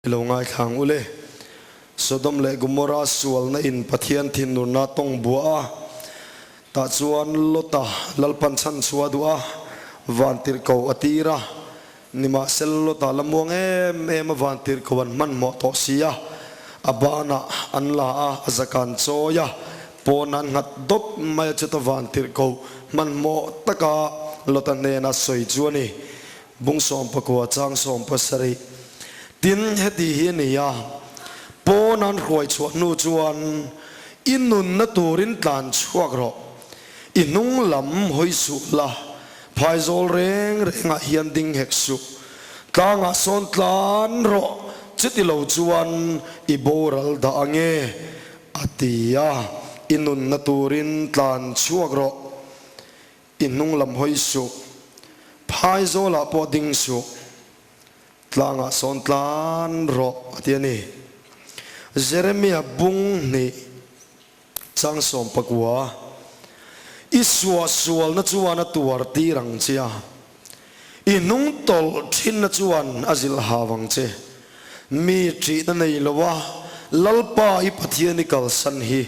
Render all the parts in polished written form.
I lo ngaithlang u le. Sodom leh Gomorra sualna in Pathian thinurna tawng buah a, tah chuan Lota Lalpan chhan chhuah duh a, vantirhko a tir a. Nimahsel Lota la muang em em a vantirhko an hmanhmawh tawh si a, a banah an la a, a zakan chawi a, pawn an nghat dawt mai a chuta vantirhko hmanhmawh taka Lota hnena sawi chu a ni. Bung 19 chang 70. Tin, heti hi a ni a, pawn an hruai chhuah hnu chuan i nunna turin tlan chhuak rawh, i hnung lam hawi suh la, phaizawl reng rengah hian ding hek suh, tlangah sawn tlan rawh, chuti lo chuan i boral dah ange, a ti a, i nunna turin tlan chhuak rawh. I hnung lam hawi suh. Phaizawlah pawh ding suh. Tlangah sawn tlan rawh a ti a ni. Jeremia bung hnih chang 19. I suahsualna chuan a tuar tir ang che a, i hnung tawlh thinna chuan a zilh hau ang che. Mi ṭihna nei lo a, Lalpa i Pathian i kalsan hi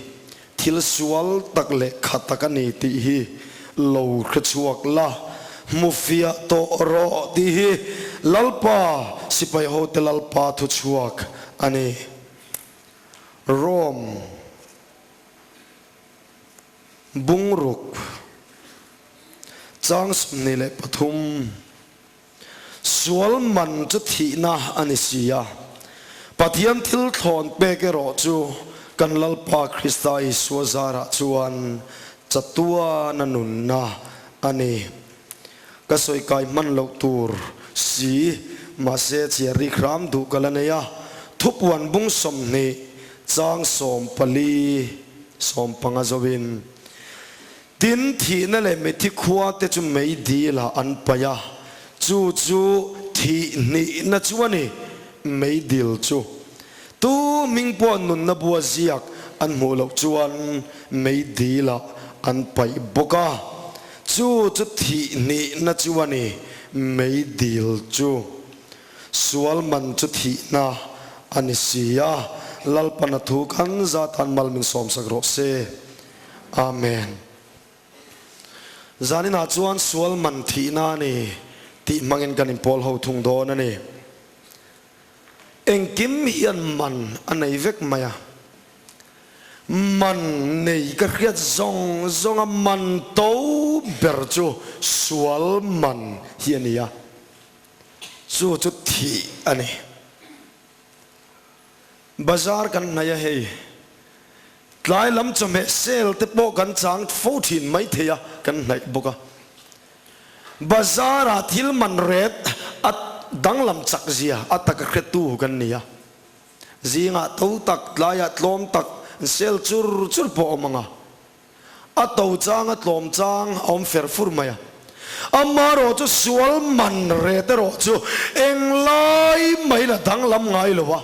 Thil sual tak leh kha tak a ni tih hi lo hre chhuak la, hmu fiah tawh rawh tih hi Lalpa sipai hote Lalpa thu chhuak a ni. Rome bungruk chang 23. Sual man chu thihna a ni si a, Pathian thil thlawn pek erawh chu kan Lalpa Krista Isua zarah chuan chatuana nunna a ni. Ka sawi kai hman loh tur si, mahse chhiar rik hram duh ka la nei a, thupuan bung 20 chang 14, 15 zoin. Tin, thihna leh mithi khua te chu mei dil ah an paih a, chu chu thih hnihna chu a ni, mei dil chu. Tu hming pawh nunna bua ziak an hmuh loh chuan mei dil ah an paih bawk a, chu chu thih hnihna chu a ni, mei dil chu. Sual man chu thihna a ni si a, Lalpana thu kan zatan mal min sawmsak rawh se. Amen. Zaninah chuan sual man thihna a ni tih hmangin kan inpawl ho thung dawn a ni. Engkim hian man a nei vek mai a. Man nei ka hriat zawng zawnga man to ber chu sual man hi a ni a. Chu chu thih a ni. Bazar kan hnaih a hei. Tlai lam chawhmeh sale te pawh kan chang fo thin mai thei a, kan hnaih bawk a. Bazar ah thil man ret a danglam chak zia a taka hretu kan ni a. Zingah to tak, tlaiah tlawm tak sale chur chur pawh a awm ang a. A to chang a tlawm chang a awm fer fur mai a. Amaherawh chu sual man ret erawh chu englai maiin a danglam ngai lo a,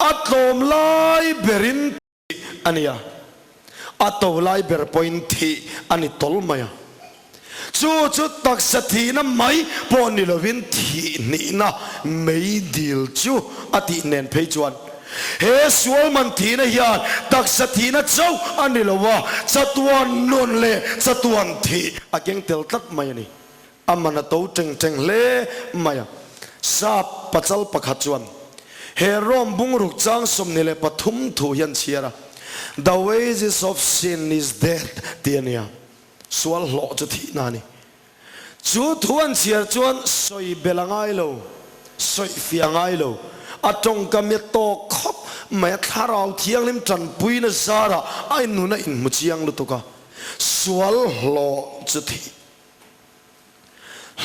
a tlawm lai berin thih a ni a, a to lai ber pawhin thih a ni tawl mai a. Chu chu taksa thihna mai pawh ni lovin thih hnihna mei dil chu a tih nen phei chuan he sual man thihna hian taksa thihna chauh a ni lo a, chatuan nun leh chatuan thih a keng tel tlat mai a ni. A man a to teng teng hle mai a. Sap pachal pakhat chuan he Rome bungruk chang 23 thu hian chhiar a, The wages of sin is death tih a ni a. Sual hlawh chu thihna a ni. Chu thu an chhiar chuan sawi bel a ngai lo, sawi fiah a ngai lo. A tawngkam i a tawk khawp mai, a thlarau thianghlim tanpuina zarah a innun a inhmu chiang lutuk a. Sual hlawh chu thih.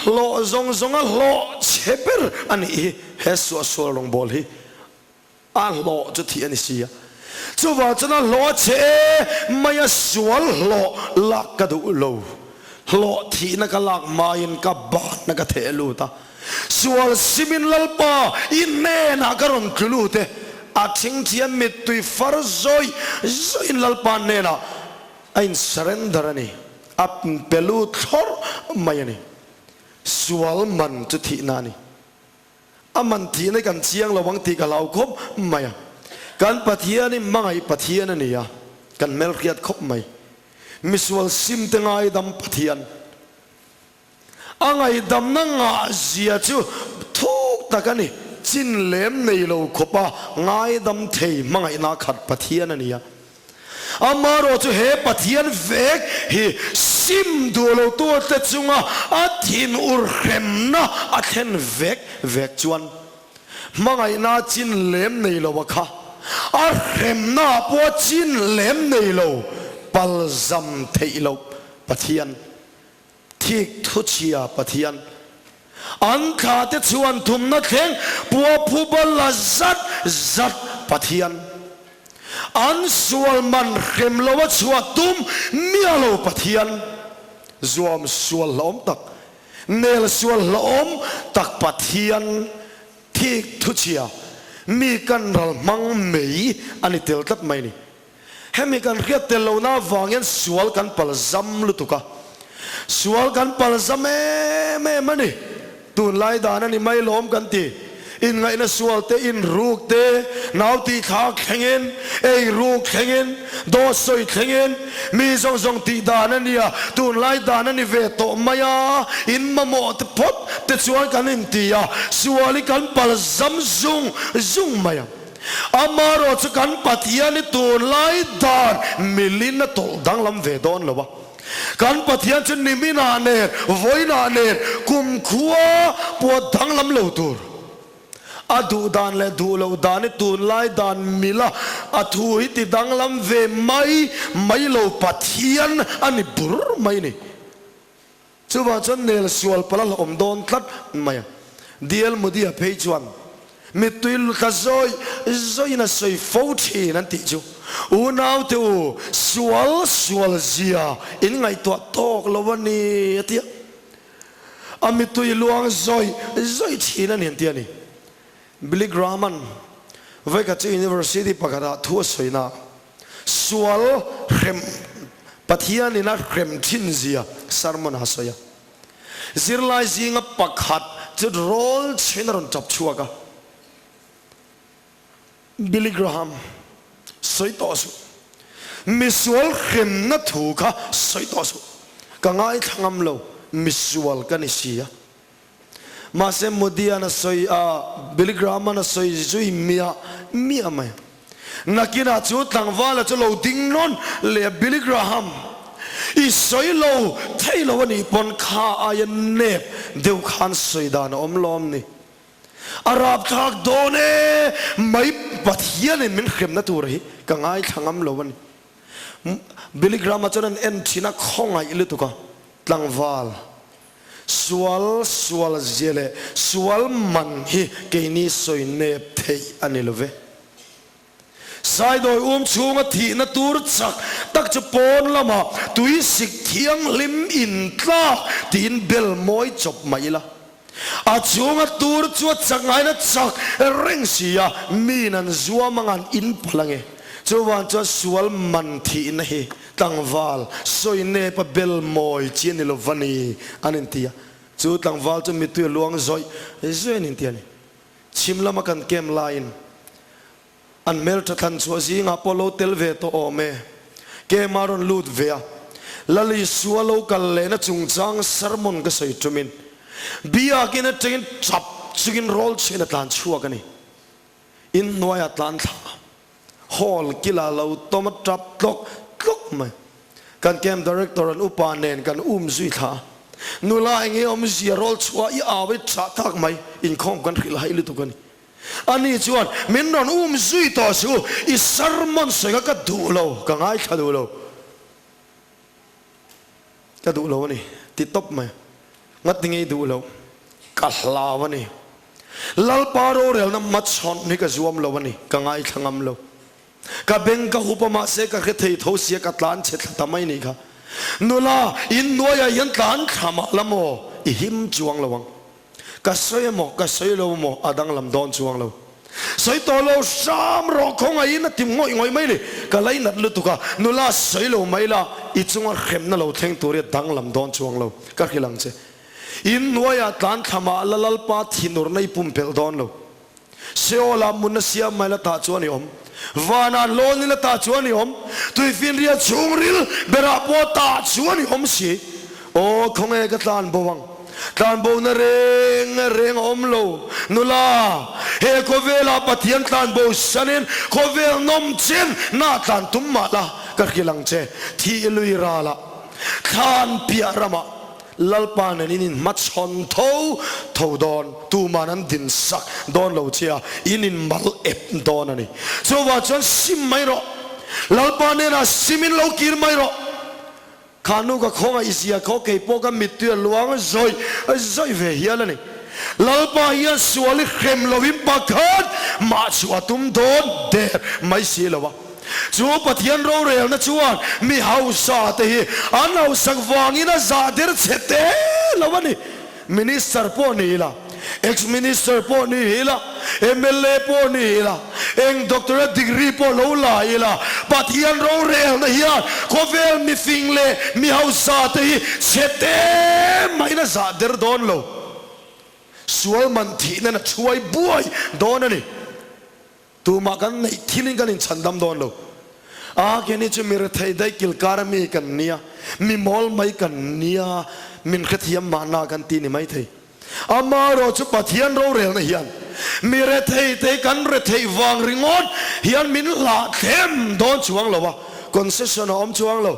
Hlawh zawng zawnga hlawh chhe ber a nih hi he suahsual rawngbâwl hi. A hlawh chu thih a ni si a, chuvang chuan a hlawh a che e mai a sual hlawh lak ka duh lo. Hlawh thihna ka lak hmain ka banna ka theh lut a, sual simin Lalpa i hnenah ka rawn tlu lut e, a thingthiam mittui far zawih zawihin Lalpa hnenah a in surrender a ni, a pe lut thlawrh mai a ni. Sual man chu thihna a ni. A man thihna hi kan chiang lo ang tih ka hlau khawp mai a. Kan Pathian hi hmangaih Pathian a ni a, kan hmelhriat khawp mai. Misual sim te ngaidam Pathian. A ngaihdamna ngah zia chu thuk tak a ni. Chin lem nei lo khawpa ngaidam thei hmangaihna khat Pathian a ni a. Amaherawh chu he Pathian vek hi sim duh lo tute chunga a thinur hremna a thlen vek vek chuan hmangaihna chin lem nei lo a kha a hremna ah pawh chin lem nei lo palzam theih loh Pathian Thik thuchhia Pathian an thla te chuan thumna thleng puaphuba la zat zat Pathian an sual man hrem lo a chhuah tum miah lo Pathian zuam sual hlauhawm tak nel sual hlauhawm tak Pathian thik thuchhia mi kan ral hmang mei a ni tel tlat mai ni. Hemi kan hriat tel lohna avang hian sual kan pal zam lutuk a, sual kan pal zam em em a ni. Tunlai dan a ni mai lawm kan ti. Inngaihna sual te, inruk te, nau tihthlak thlengin, eiruk thlengin, dawt sawi thlengin, mi zawng zawng tih dan a nia, tunlai dan a ni ve tawh mai a, in mamawh te phawt te chuan kan inti a, sual hi kan pal zam zung zung mai a. Amaherawh chu kan Pathian hi tunlai dan milin a tawlh danglam ve dawn lo a. Kan Pathian chu niminah nen, vawiinah nen kumkhua pawh danglam lo tur. A duh dan leh duh loh dan hi tunlai dan mila a thu hi ti danglam ve mai mai lo Pathian a ni bur mai ni. Chuvang chuan nel sual palh a hlauhawm dawn tlat mai a. DL Modi-a phei chuan mittui tla zawih zawihin a sawi fo thin an tih chu, Unaute u, sual sual zia in ngaihtuah tawk lo a ni a ti a. A mittui luang zawih zawih thin a ni an ti a ni. Billy Graham-a'n vawikhat chu University pakhatah thu a sawina Sual hrem Pathianin a hrem thin zia sermon a sawi a. Zirlai zinga pakhat chu rawl chhin a rawn tap chhuak a. Billy Graham, sawi tawh suh. Misual hremna thu kha sawi tawh suh. Ka ngaithla ngam lo, misual ka ni si a. Mahse Modi-a'n a sawi a, Billy Graham-a'n a sawi zui miah miah mai. Nakinah chu tlangvala chu lo ding nawn leh a, Billy Graham, i sawi lo thei lo a nih pawn kha aia nep deuh khan sawi dan a awm lawm ni. A rapthlak dawn e, mai Pathianin min hremna tur hi ka ngaithla ngam lo a ni. Billy Graham-a chuan an en thin a, khawngaih lutuk a, tlangval. Sual sual zia leh sual man hi keini sawi nep theih a ni lo ve. Saidawi um chhunga thihna tur chak tak chu pawn lamah tui sik thianghlim intlak tiin bel mawi chawp mai ila. A chhunga tur chu a chak ngaina chak reng si a, miin an zuam anga an in palh ange. Chuvang chuan sual man thihna hi Tlangval, sawi nep a bel mawi chi a ni lo va ni, an inti a. Chu tlangval chu mittui a luang zawih zawih an inti a ni. Chhim lama kan kem laiin an hmeltha thlan chhuah zingah pawh lo tel ve tawh awm e. Kem a rawn lut ve a, Lal Isua lo kal lehna chungchang sermon ka sawi tumin biakin atangin chap chungin rawl chhian a tlan chhuak a ni. Inhnuaiah tlan thla a. Hall kila lo tawm a tap tlawk tlawk mai. Kan camp director an upa nen kan um zui thla a. Nula eng nge awmzia rawl chhuah i au i chah tak mai inkhawm kan hrilh haih lutuk a ni. Ani chuan min rawn um zui tawh suh u, i sermon sawi kha ka duh lo, ka ngaithla duh lo. Ka duh lo a ni, ti tawp mai. Ngati nge i duh loh? Ka hlau a ni. Lalpa rorelna hmachhawn hi ka zuam lo a ni, ka ngaithla ngam lo. Ka beng ka hup a mahse ka hre thei tho sia ka tlan chhe thla ta mai nih kha. Nula, in hnuaiah hian tlan thla mah la maw? I him chuang lo ang. Ka sawi emaw, ka sawi lo emaw a danglam dawn chuang lo. Sawi tawh lo hram rawh khawngaihin a ti ngawih ngawih mai ni. Ka lainat lutuk a, nula sawi lo mai la, i chunga hremna lo thleng tur hi a danglam dawn chuang lo. Ka hrilh ang che. In hnuaiah tlan thla mah la Lalpa thinurna i pumpelh dawn lo. Seol-ah munna siam mai la tah chuan i awm. Vanah hlawn ila tah chuan i awm. Tuifinriat chhungril berah pawh tah chuan i awm si. Aw, khawnge ka tlan bo ang? Tlan bona reng reng a awm lo. Nula, he khawvelah Pathian tlan bo sanin khawvel nawm chen nah tlan tum mah la, ka hrilh ang che. Thih lui ralah, thlan piah ramah Lalpa nen in inhmachhawn tho tho dawn, tuman an din sak dawn lo che a, in inmal ep dawn a ni. Chuvang chuan sim mai rawh, Lalpa hnenah simin lo kir mai rawh. Kha nu ka khawngaih zia khaw kei pawh ka mittui a luang zawih zawih ve hial a ni. Lalpa hian sual i hrem loin pakhat mah chu a tum dawn der mai si lo a. Chu Pathian rorelna chuan mi hausa te hi an hausak vangin a zah der chhe te lo a ni. Minister pawh ni ila, ex-minister pawh ni ila, mla pawh ni ila, eng doctorate degree pawh lo la ila, Pathian rorelna hian khawvel mifing leh mi hausa te hi chhe te mahin a zah der dawn lo. Sual man thihna na thuai buai dawn a ni. Tumah kan neih thilin kan inchhandam dawn lo. A, keini chu mi rethei daih kilkar ami kan nia, mi mawl mai kan nia, min hrethiam mahna kan ti ni maithei. Amaherawh chu Pathian rorelna hian mi rethei te kan retheih vang ringawt hian min hlah thlem dawn chuang lo a, concession a awm chuang lo,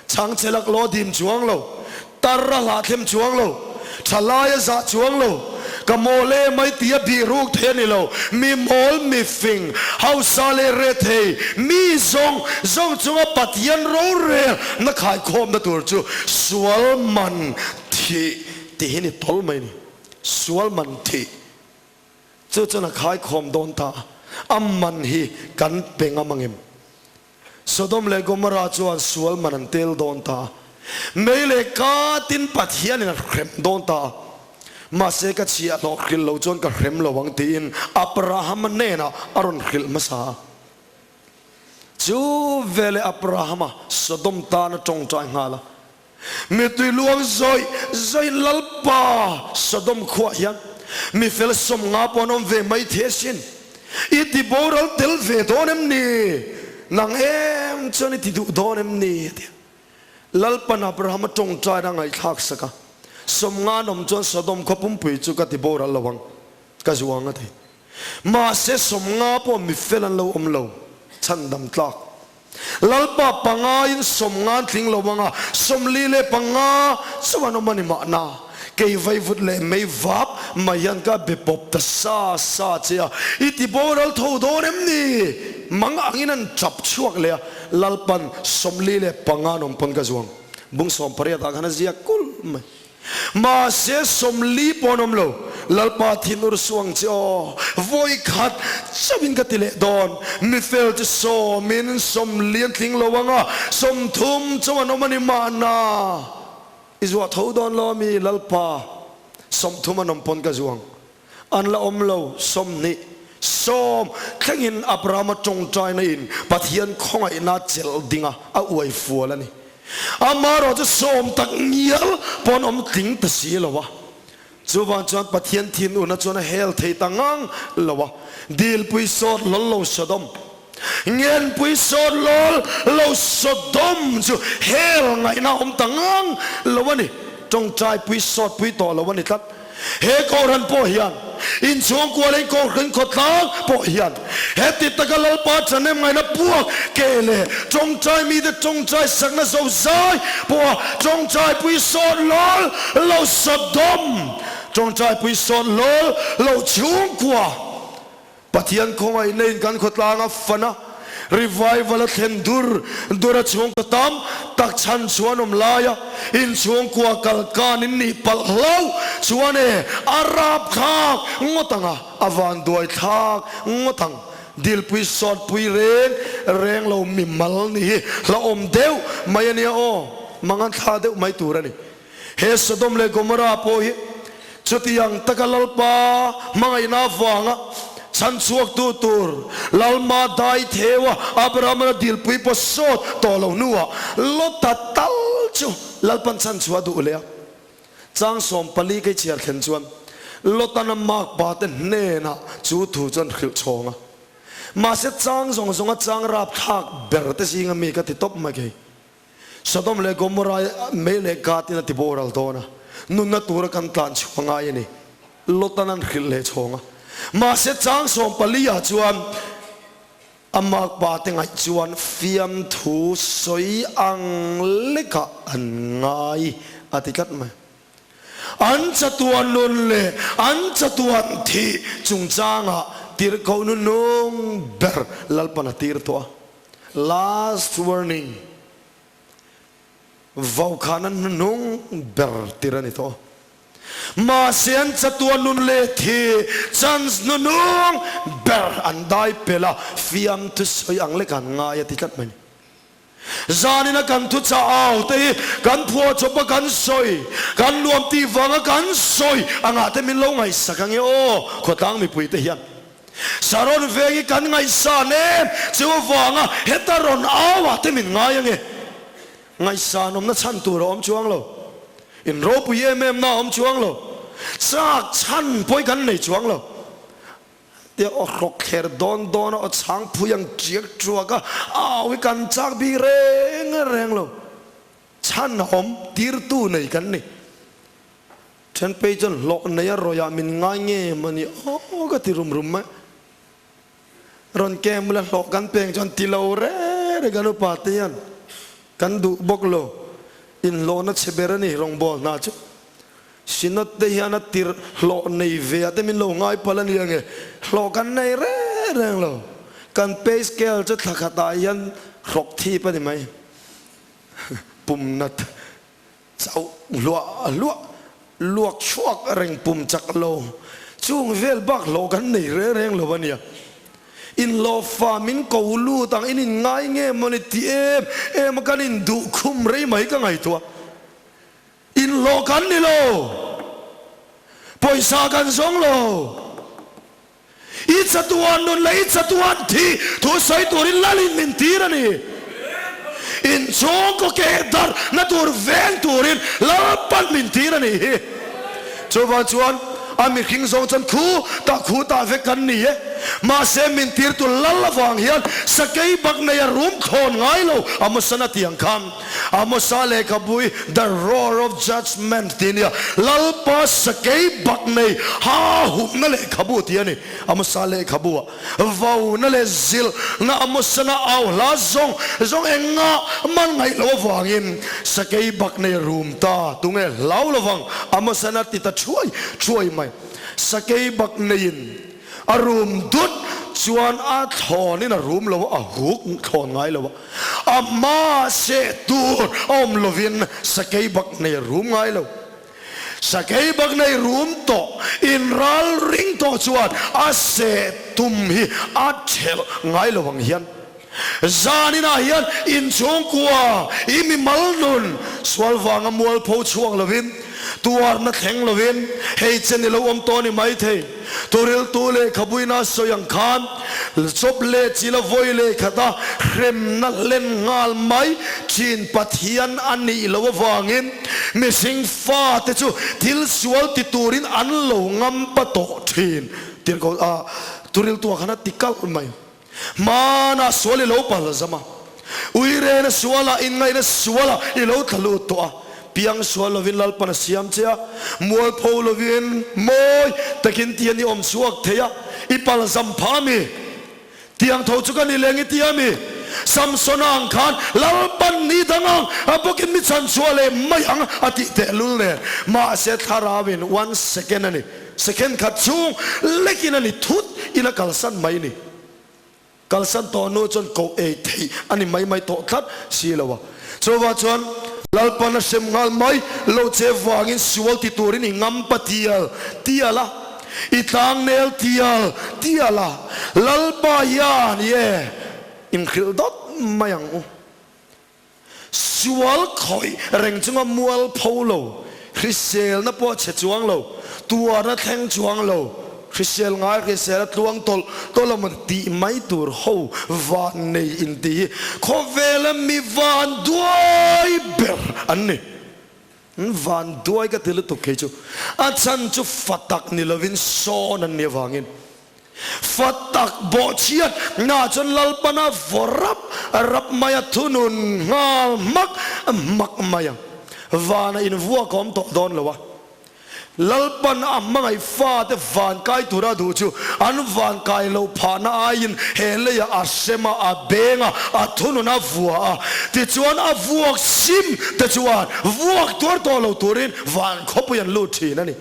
chhangchhe laklawh a dim chuang lo. Tar a hlah thlem chuang lo, thalai a zah chuang lo, ka mawl e mai tih a bih ruk thei a ni lo, mi mawl, mi fing, hausa leh rethei, mi zawng zawng chunga Pathian rorel na khaikhawmna tur chu sual man thih tih hi ni tawl mai a ni, sual man thih chu chuan a khaikhawm dawn ta, a man hi kan pe ngam angem? Sodom leh Gomorrah chuan sual man an tel dawn ta a, mei leh katin Pathianin a hrem dawn ta a. Mahse ka chhiah hlawh hrilh lo chuan ka hrem lo ang tiin Abrahama hnenah a rawn hrilh hmasa a. Chu veleh Abrahama Sodom tan a tawngtai nghal a, Mittui luang zawih zawih Lalpa Sodom khuah hian mi fel 50 pawh an awm ve mai thei asin. I ti boral tel ve dawn em ni? Nang em chuan i ti duh dawn em ni? A ti a. Lalpan Abrahama tawngtaina a ngaihthlak sak a, 50 an awm chuan Sodom khaw pumpui chu ka ti boral lo ang, ka zuang a ti. Mahse 50 pawh mi fel an lo awm lo, chhandam tlak. Lalpa pangain 50 an tling lo anga 45 chauh an awm a ni mahna, kei vaivut leh mei vap mai hian ka be pawp ta sa sa che a, i ti boral tho dawn em ni? Mang angin an chap chhuak leh a, Lalpan 45 an awm pawn ka zuang bung 18 ah khan a ziak kulh mai. Mahse 40 pawh an awm lo, Lalpa thinur suang che aw, vawi khat chauhin ka ti leh dawn, mifel chu sawmin 40 an tling lo ang a, 30 chauh an awm a ni mahna, i zuah tho dawn lo ami Lalpa, 30 an awm pawn ka zuang, an la awm lo, 20, 10 thlengin Abrahama tawngtaina in Pathian khawngaihna chelh dinga a uai fual a ni. Amaherawh chu 10 tak ngial pawn awm tling ta si lo a. Chuvang chuan Pathian thinurna chuan a hel thei ta ngang lo a, dilpui sawt hlawl lo Sodom, ngenpui sawt hlawl lo Sodom chu hel ngaihna awm ta ngang lo a ni. Tawngtaipui sawtpui tawh lo a ni tlat. He Kohhran pawh hian, inchhungkua leh Kohhran khawtlang pawh hian heti taka Lalpa ṭhahnem ngaihna puak ke leh ṭawngṭai mite ṭawngṭai sakna zozai pawha ṭawngṭaipui sawt hlawl lo Sodom, ṭawngṭaipui sawt hlawl lo chhungkua Pathian khawngaihna in kan khawtlang a fan a, revival a thlen dur dur a chhungkaw tam tak chhan chuan awm lai a, in chhungkua kal kan in nih palh hlauh chuan e a rap thlak ngawt ang a, a van duai thlak ngawt ang. Dilpui sawtpui reng reng lo mimal ni hi hlauhawm deuh mai a nia aw, mangan thla deuh mai tur a ni. He Sodom leh Gomorrah pawh hi chutiang taka Lalpa hmangaihna avanga chhanchhuaktu tur Lalma dai theu a Abraham-a dilpui pawh sawt tawh lo hnuah Lota tal chu Lalpan chhanchhuah duh leh a. Chang 14 ka i chhiar thlen chuan Lotan a makpa te hnenah chu thu chuan hrilh chhawng a. Mahse chang zawng zawnga chang rapthlak ber te zinga mi ka ti tawp mai kei. Sodom leh Gomorrah mei leh Gatin a ti boral dawn a, nunna tura kan tlan chhuah ngai a ni. Lotan an hrilh leh chhawng a. Mahse chang 14 ah chuan a makpa te ngaih chuan fiamthu sawi ang lekah an ngai a ti tlat mai. An chatuan nun leh an chatuan thih chungchangah tirhkoh nunung ber Lalpan a tir tawh a. Last warning, Vaukhana hnuhnung ber tir a ni tawh a. Mahse an chatuan nun leh thih chance hnuhnung ber an dai pel a, fiamthu sawi ang lek an ngai a ti tlat mai a ni. Zanina kan thuchah au te hi kan phuahchawp a kan sawi, kan nuam tih vanga kan sawi angah te min lo ngaihsak ange aw, khawtlang mipui te hian. Saron veng hi kan ngaihsan em chu avanga heta rawn au ah te min ngai ange. Ngaihsan awmna chhan tur a awm chuang lo, in ropui em em na a awm chuang lo, chak chhan pawh hi kan nei chuang lo. Tia aw hrawk thler dawn dawn a aw chhang phui ang tiak tuak a, au hi kan chak bik reng reng lo. Chhan a awm, tirtu nei kan ni. Then phei chuan hlawh nei a rawih ah min ngai nge mawni aw ka ti rum rum mai. Rawn kem bula hlawh kan peng chuan ti lo reng reng kan upa te hian kan duh bawk lo. Inhlawhna chhe ber a ni rawngbâwl hna chu. Synod te hian a tirh hlawh nei ve ah te min lo ngai palh a ni ange, hlawh kan nei reng reng lo. Kan pay scale chu thla khat ah hian hrawk thip a ni mai. Pum nat chauh hluah hluah, luak chhuak reng pum chak lo. Chung vel bak hlawh kan nei reng reng lo a nia. Inhlawh fa min ko lut ang in in ngai nge mawni ti em em a kan in duh khum rei mai ka ngaihtuah. Inhlawh kan ni lo, pawisa kan zawng lo. I chatuan nun leh i chatuan thi thu sawi turin Lalin min tir a ni. Inchhungkaw keh darh na tur veng turin Lalpan min tir a nih hi. Chuvang chuan a mihring zawng chuan khu tah khu tah vek kan ni e. Mahse min tirtu Lal avang hian sakei bak nei a rum thlawn ngai lo Amosan a ti ang khan. Amosa lehkhabu hi The Roar of Judgement tih a nia. Lalpa sakei bak nei ha hupna lehkhabu tih a ni. Amosa lehkhabu ah vauna leh zilhna Amosana au hla zawng zawng engah man ngaih loh avangin sakei bak nei rum ta tunge hlau lovang Amosana ti ta thuai thuai mai. Sakei bak neiin a rum dut chuan a thlawnin a rum lo a, a huk thlawn ngai lo a. A hma seh tur a awm lovin sakei bak nei a rum ngai lo. Sakei bak nei rum tawh, in ral ring tawh chuan a seh tum hi a thelh ngai lo ang hian. Zaninah hian inchhungkua i mimal nun sual vanga mualpho chhuak lovin, tuarna thleng lovin hei chen i lo awm tawh a ni maithei. Thuriltu lehkhabuina sawi ang khan chawp leh chila vawi lehkhata hremna hlen nghal mai thin Pathian a nih loh avangin mihring fate chu thil sual ti turin an lo ngampa tawh thin. Tirhkoh ah thuriltu ah khan a ti kalh mai. Hmanah sual i lo pal zam a, uirena sualah inngaihna sualah i lo tla lut tawh a, piang sual lovin Lalpan a siam che a, mualpho lovin mawi takin tian i awm chhuak thei a, i pal zam phah a mi? Tiang tho chu ka ni leng i ti a mi? Samsona ang khan Lalpan ni dang ang a bawkin mi chhan chhuah leh mai ang a tih tehlul nen, mahse thlarauin one second a ni. Second khat chhung lekin a ni thut in a kalsan mai ni. Kalsan tawh hnu chuan koh ei theih a ni mai mai tawh tlat si lo a. Chuvang chuan Lalpan a hrem nghal mai lo che vangin sual ti turin i ngampa tial tial a, i tlangnel tial tial a, Lalpa hian i e inhrilh dawt mai ang u. Sual khawih reng chunga mual pho lo, hriselna pawh a chhe chuang lo, tuarna thleng chuang lo, hrisel ngai hrisel a tluang tawlh tawlh a maw tih mai tur ho van nei inti hi khawvela mi van duai ber an ni. Van duai ka ti lutuk kei chu. A chhan chu fa tak ni lovin sawn an nih avangin. Fa tak bawhchhiat na chuan Lalpana vaw rap rap mai a thunun nghal hmak hmak mai a. Vana invuak a awm tawh dawn lo a. Lalpan a hmangaih fate van kai tura duh chu an van kai loh phahna aiin he leiah a hrem a, a beng a, a thunun a vua a. Tichuan a vuak sim te chuan vuak tuar tawh lo turin van khawpui an lut thin a ni.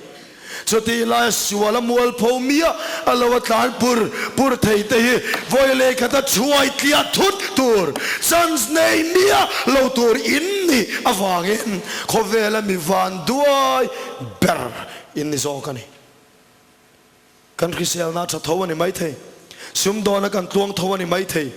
Chutih laia sual a mualpho miah a lo a tlan pur pur thei te hi vawi lehkhata chhuai tliah thut tur chance nei miah lo tur in nih avangin Khawvela mi van duai ber in ni zawk a ni. Kan hriselna a tha tho a ni maithei, sumdawna kan tluang tho a ni maithei,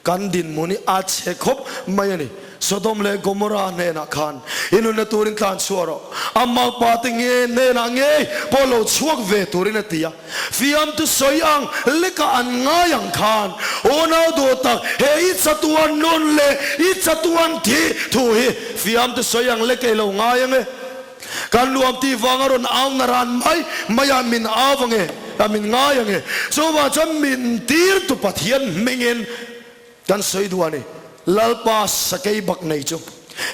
kan dinhmun hi a chhe khawp mai a ni. Sodom leh Gomorrah hnenah khan i nunna turin tlan chhuah rawh, a makpa te nge hnenah ngei pawh lo chhuak ve turin a ti a. Fiamtu sawi ang leka an ngai ang khan unau duh tak he i chatuan nun leh i chatuan thih thu hi fiamtu sawi ang leka i lo ngai ang e. Kan luam tih vanga rawn au na ran mai mai ah min au ang e, ah min ngai ang e. Chuvang chuan min tirtu Pathian hmingin kan sawi duh a ni. Lalpa sakei bak nei chu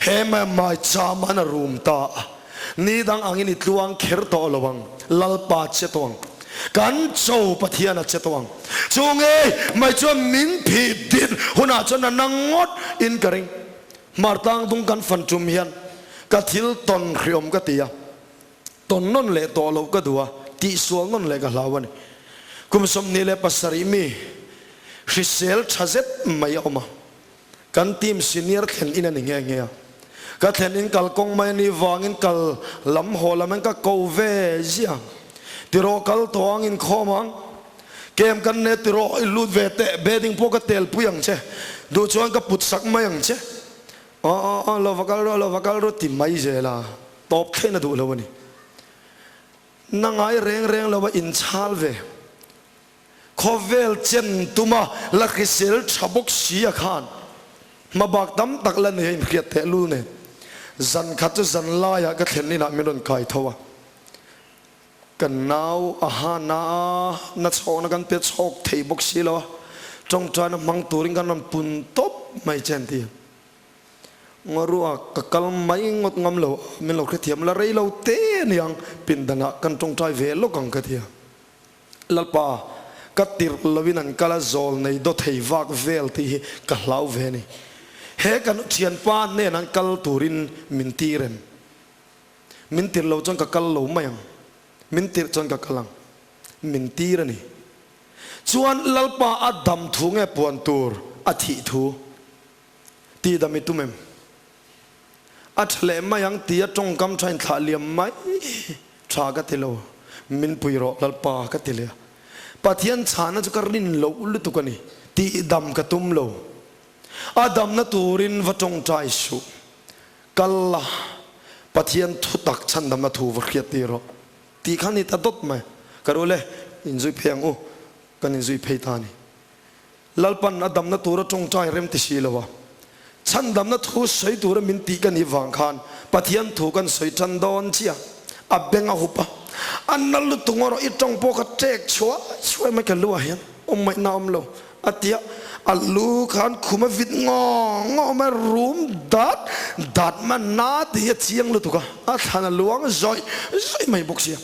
he mai cham an a rum ta a. Ni dang angin i tluang kher tawh lo ang, Lalpa che tawh ang. Kan cho Pathian a che tawh ang. Chu ngei mai chuan min phih din hunah chuan a na ngawt in ka ring. Hmartlang dung kan fan tum hian ka thil tawn hriawm ka ti a, tawn nawn leh tawh loh ka duh a, tihsual nawn leh ka hlau a ni. Kum 27 mi hrisel tha zet mai a awm a. Kan team senior thlen in a ni nghe nghe a. Ka thlen in kal kawng mai a nih vangin kal lam haw lam in ka ko ve ziah. Tiraw kal tawh ang inkhawm ang. Kem kan ne tiraw i lut ve teh bedding pawh ka tel pui ang che. Duh chuan ka put sak mai ang che. Aw aw aw lo va kal rawh lo va kal rawh ti mai zel a. Tawp thlein a duh lo a ni. Na ngai reng reng lo a inchhal ve. Khawvel chen tuma la hrisel tha bawk si a khan hmabak tam tak la nei a inhriat teh lul nen zan khat chu zan laiah ka thlen inah min rawn kai tho a, ka nau a ha na a, na chhawkna kan pe chhawk thei bawk si lo a, tawngtaina hmang turin kan rawn pun tawp mai che an ti a. Ngaruah ka kal mai ngawt ngam lo a, min lo hrethiam la rei lo te aniang pindanah kan tawngtai ve lawk ang ka ti a. Lalpa, ka tirh loin an kal a zawl nei daw thei vak vel tih hi ka hlau ve a ni. He kan thianpa hnen an kal turin min tir em? Min tirh lo chuan ka kal lo mai ang. Min tirh chuan ka kal ang. Min tir a ni. Chuan Lalpa a dam thu nge puan tur a thih thu tih dam i tum em? A tha leh mai ang tia tawngkam tha in thlah liam mai tha ka ti lo, min pui rawh Lalpa ka ti leh a. Pathian chhahna chu ka rin loh lutuk a ni, tih dam ka tum lo. A damna turin va tawngtai suh, kal la, Pathian thutak chhandamna thu va hriat tir rawh tih kha ni ta dawt mai. Ka ru le, inzui phei ang u, kan inzui phei ta a ni. Lalpan a damna tura tawngtai rem ti si lo a, chhandamna thu sawi tura min tih ka nih vang khan Pathian thu kan sawi tan dawn chiah. A beng a hup a, a na lutuk erawh i tawng pawh kha ṭek chhuai chhuai mai ka lu ah hian awm ngaihna awm lo a ti a, a lu khan khum a vit ngaw ngaw mai rum dat dat mai a na tih hi a chiang lutuk a, a thlan a luang zawih zawih mai bawk sia.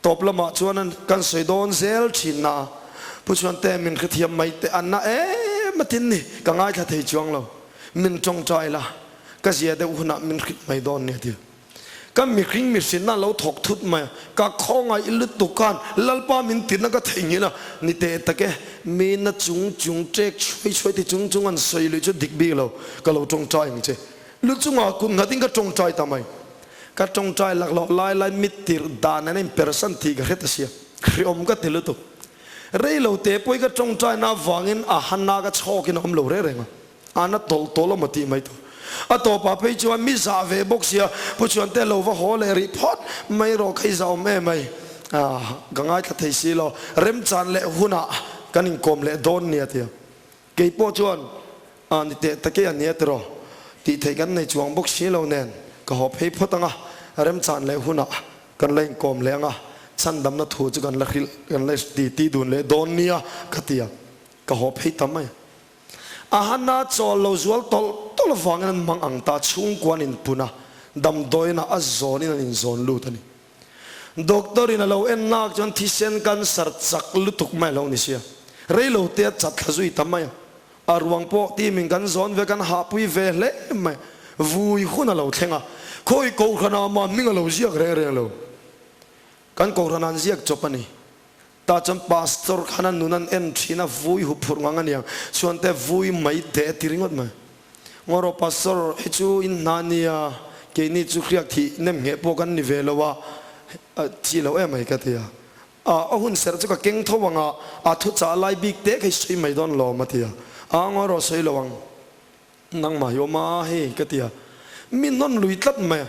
Tawp lamah chuan kan sawi dawn zel thin na, Pu Chhuante min hrethiam mai teh a na em a tin ni, ka ngaithla thei chuang lo, min tawngtai la, ka zia deuh hunah min hrilh mai dawn nia ti. Ka mihring mihrinna lo thawk thut mai a, ka khawngaih lutuk khan Lalpa min tirna ka theihnghilh a, ni teh tak e, mi na chung chung ṭek chhuai chhuai ti chung chung an sawi luih chu dik bik lo, ka lo tawngtai ang che. Lu chungah kut nghatin ka tawngtai ta mai. Ka tawngtai laklawh lai lai mit tirh dan an inpersan tih ka hre ta sia, hriawm ka ti lutuk. Rei lo te pawhin ka tawngtai na avangin a hana ka chhawkin a awm lo reng reng a, a na tawlh tawlh a maw tih mai tur. A tawpah phei chuan mi zah ve bawk sia, Pu Chhuante lo va haw leh rih phawt mai rawh ka i zah awm em ai, ka ngaithla thei si lo, remchan leh hunah kan inkawm leh dawn nia tia. Kei pawh chuan, A ni teh take a nia tiraw? Tih theih kan nei chuang bawk si lo nen. Ka haw phei phawt ang a, remchan leh hunah kan la inkawm leh ang a, chhandamna thu chu kan la hrilh, kan la titi dun leh dawn nia ka ti a, ka haw phei ta mai. A hana chawl lo zual tawlh tawlh avangin an mang ang ta, chhungkua an inpun a, damdawiinah a zawnin an inzawn lut a ni. Doctor in a lo en nak chuan thisen cancer chak lutuk mai a lo ni sia, reilo te a chat thla zui ta mai a, a ruang pawh team in kan zawn ve kan hahpui ve hle mai, vui hun a lo thleng a, khawi kohhran ah mah hming a lo ziak reng reng lo, kan kohhran ah an ziak chawp a ni. Tah chuan pastor khan a nun an en thin a, vui hu phurh ngang a niang, chuan te vui mai teh a ti ringawt mai. Ngaw pastor hi chu in hna nia, keini chu hriak thih nem ngheh pawh kan ni ve lo a, chi lo em mai ka ti a. A hun serh chu ka keng tho ang a, a thuchah lai bik te kha i sawi mai dawn lawm a ti a. A ngaw sawi lo ang, nangmah hi awm a hei ka ti a. Mi hnawn lui tlat mai a,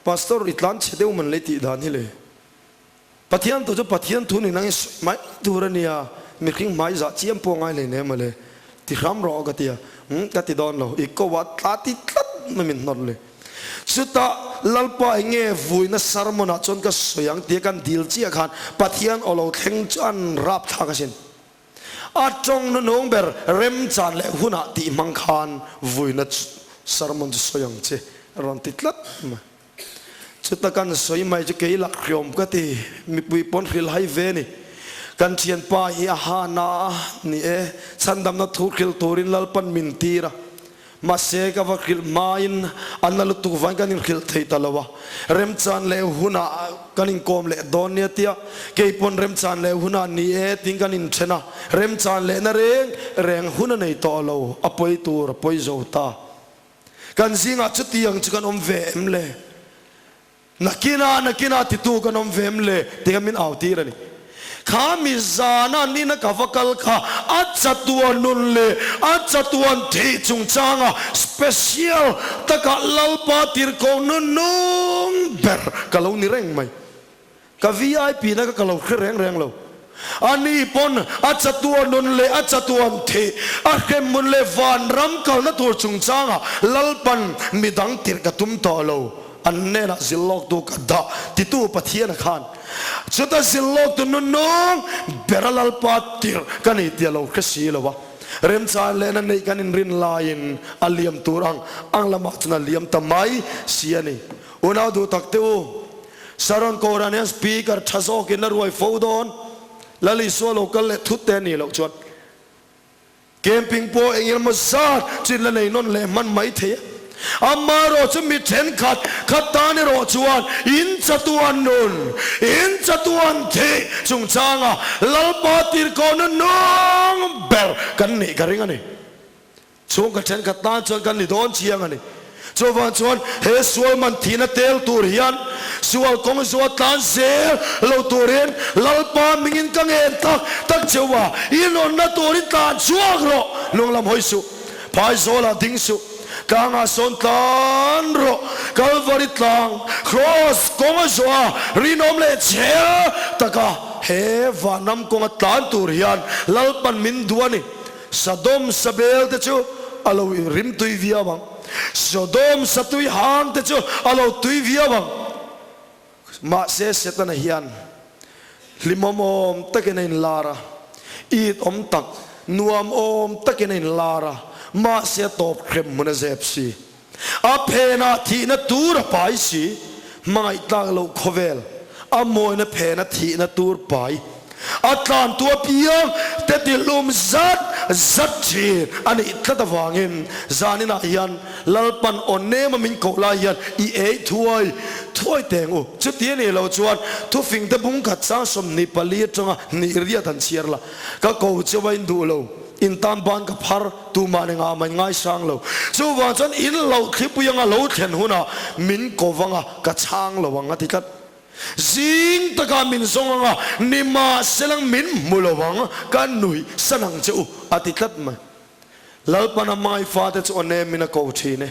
pastor i tlan chhe deuh man lei tih dan hi le. Pathian thu chu Pathian thu ni nangin sawi mai tur a nia, mihring hmai zah chiam pawh ngai hlei nem mawle, ti hram rawh ka ti a, umm ka ti dawn lo, i ko ah tla ti tlat mai min hnawt le. Chutah Lalpa eng nge vuina sermon ah chuan ka sawi ang tia kan dil chiah khan Pathian aw lo thleng chu an rap thlak asin. A tawng hnuhnung ber remchan leh hunah tih hmang khan vuina sermon chu sawi ang che a rawn ti tlat mai. Chuta kan sawi mai chu kei lak hriawm ka ti, mipui pawn hrilh hai ve ni. Kan thianpa hi a ha na a ni e, chhandamna thu hrilh turin Lalpan min tir a. Mahse ka va hrilh hmain a na lutuk vain kan inhrilh thei ta lo a, remchan leh hunah kan inkawm leh dawn nia tia kei pawn remchan leh hunah ni e tiin kan inthen a, remchan lehna reng reng hun a nei tawh lo, a pawi tur a pawi zo ta. Kan zingah chutiang chu kan awm ve em le? Nakinah, nakinah titu kan awm ve em le? Tih kha min au tir a ni. Kha mi zana nina ka va kal kha a chatuan nun leh a chatuan thih chungchanga special taka Lalpa tirhkoh nun nung ber ka lo ni reng mai. Ka vip na ka ka lo hre reng reng lo. A ni pawn a chatuan nun leh a chatuan thih, a hremhmun leh vanram kalna tur chungchangah Lalpan midang tirh ka tum tawh lo. An hnenah zilhlawktu ka dah titu Pathiana khan chuta zilhlawktu nunung bera Lalpa tirh ka nei tia lo hre si lo a. Remchan lehna neih kan inrin laiin a liam tur ang ang lamah chuan a liam ta mai si a ni. Unau duh tak te u. Saron Kohhran hian Speaker tha zawkin a ruai fo dawn. Lal Isua lo kal leh thut te a nih loh chuan camping pawh eng emaw zat chu in la nei nawn leh hman mai thei a. Amaherawh chu mi thenkhat khat tan erawh chuan in chatuan nun, in chatuan thih chungchanga Lalpa tirhkohna nung ber kan nih ka ring a ni. Chhungkaw thenkhat tan chuan kan ni dawn chiang a ni. Chuvang chuan he sual man thihna tel tur hian sual kawng zuah tlan zel lo turin Lalpa mingin ka ngen tak tak cheu a, i nunna turin tlan chhuak rawh, lunglam hawi suh, phaizawlah ding suh, tlangah sawn tlan rawh, Kalvari tlang, Cross, kawng a zawh a, rinawm leh chhel taka he vanram kawnga tlan tur hian Lalpan min duh a ni. Sodom sabel te chu a lo rim tui viau ang, Sodom satui hang te chu a lo tui viau ang. Mahse Setana hian hlimawm awm takin a inlar a, it awm tak, nuam awm takin a inlar a, mahse a tawp hrem hmun a zep si. A phenah thihna tur a pai si, hmangaih tlak loh khawvel, a mawina phena thihna tur pai. A tlantu apiang te tihlum zat zat thin a nih tlat avangin zaninah hian Lalpan aw nema min koh lai hian i ei thuai thuai teng u. Chuti a nih loh chuan thufingte bung khat sang 24 atanga hnih riat han chhiar la, ka ko cheu a induh lo. In tan ban ka phar, tumah ni ngah mai ngaisang lo. Chuvang chuan in loh thlipui anga lo thlen hunah min ko vang a, ka chhang lo ang a ti tlat. Zing takah min zawng ang a, nimahselang min hmu lo ang, ka nuih san ang che u a ti tlat mai. Lalpan a hmangaih fate chu aw nemin a ko thin e.